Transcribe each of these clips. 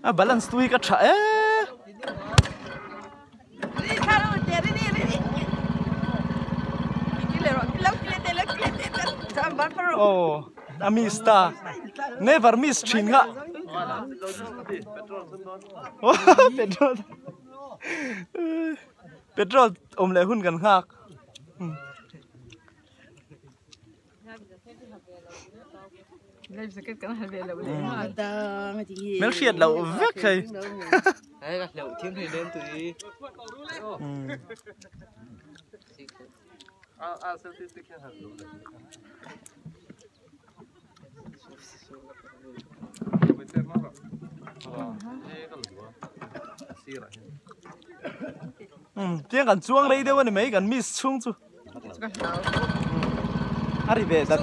A balance tu hi ka tha e. Oh, a miss ta. Never miss thin nga. Petrol. Petrol awm leh hun kan nghak. Hmel hriat loh vek hei. Tiang kan chuang rei deuh a ni mai kan miss chhung chu. A ri ve dat.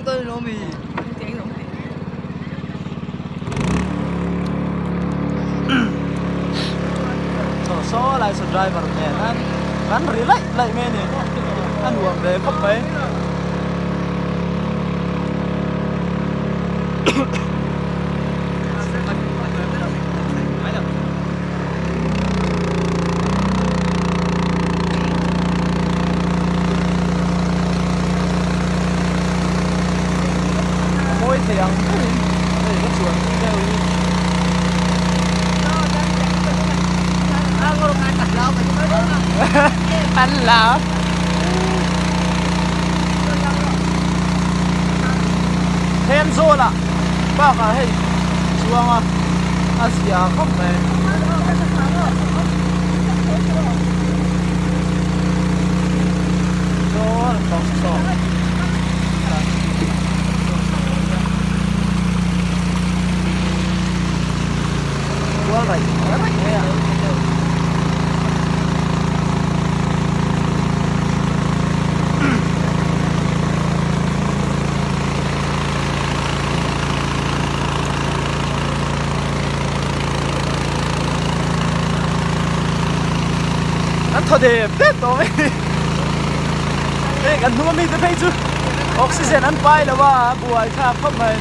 Saw lai saw driver nen an kan ri laih laih mai a ni. A nuam ve khawp mai. A mawi thei ang berin hei ka chuan pui deuh hi. An lam. Thenzawl ah bakah hei chuang a a zia khawp mai. Saw lampang saw. Kual raih raih mai a. An thaw dep dep tawh mai hei kan hnung ami te phei chu oxygen an pai lo a a buai thlak khawp mai.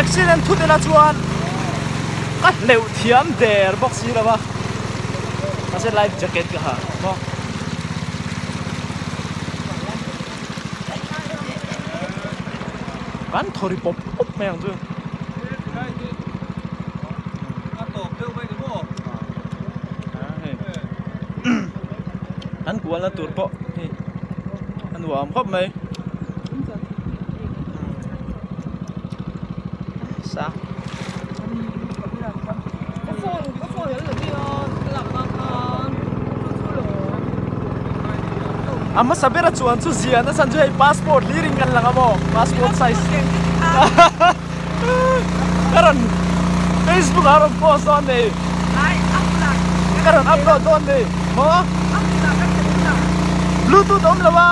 Accident thut ila chuan ka hleuh thiam der bawk si lo a mahse life jacket ka ha maw. Kan thaw ri pawp pawp mai ang chu. An kualna tur pawh hei a nuam khawp mai. Sa. A hmasa bera chuan chu zian a chhan chu hei passport hlir in kan lang a maw passport size ka rawn facebook ah a rawn post dawn ni ka rawn upload dawn ni maw bluetooth awm lo a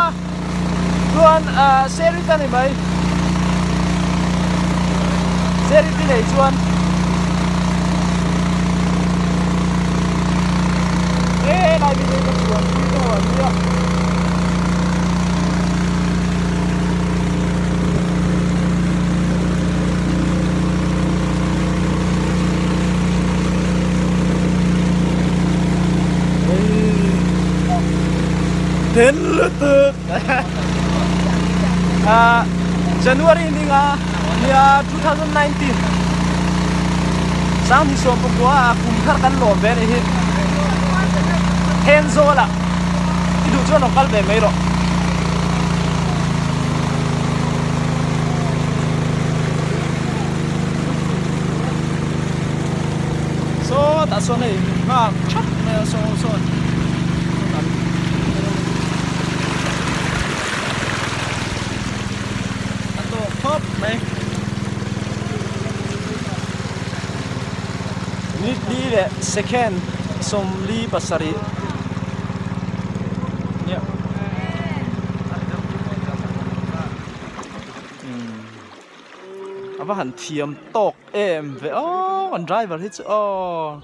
chuan ah share it a ni mai share it i nei chuan e helai mi ka chuan pui deuh a nia. Den lutuk ah January ni nga nia 2019 sang ni sawm pakua a kum thar kan lawm ve anih hi Thenzawl ah i duh chuan rawn kal ve mai rawh. Sawtah sawn hei nghak thap mai a saw sawn a tawk khawp mai minute li leh second 47 nia a va han thiam tawk em ve aw an driver hi chu aw.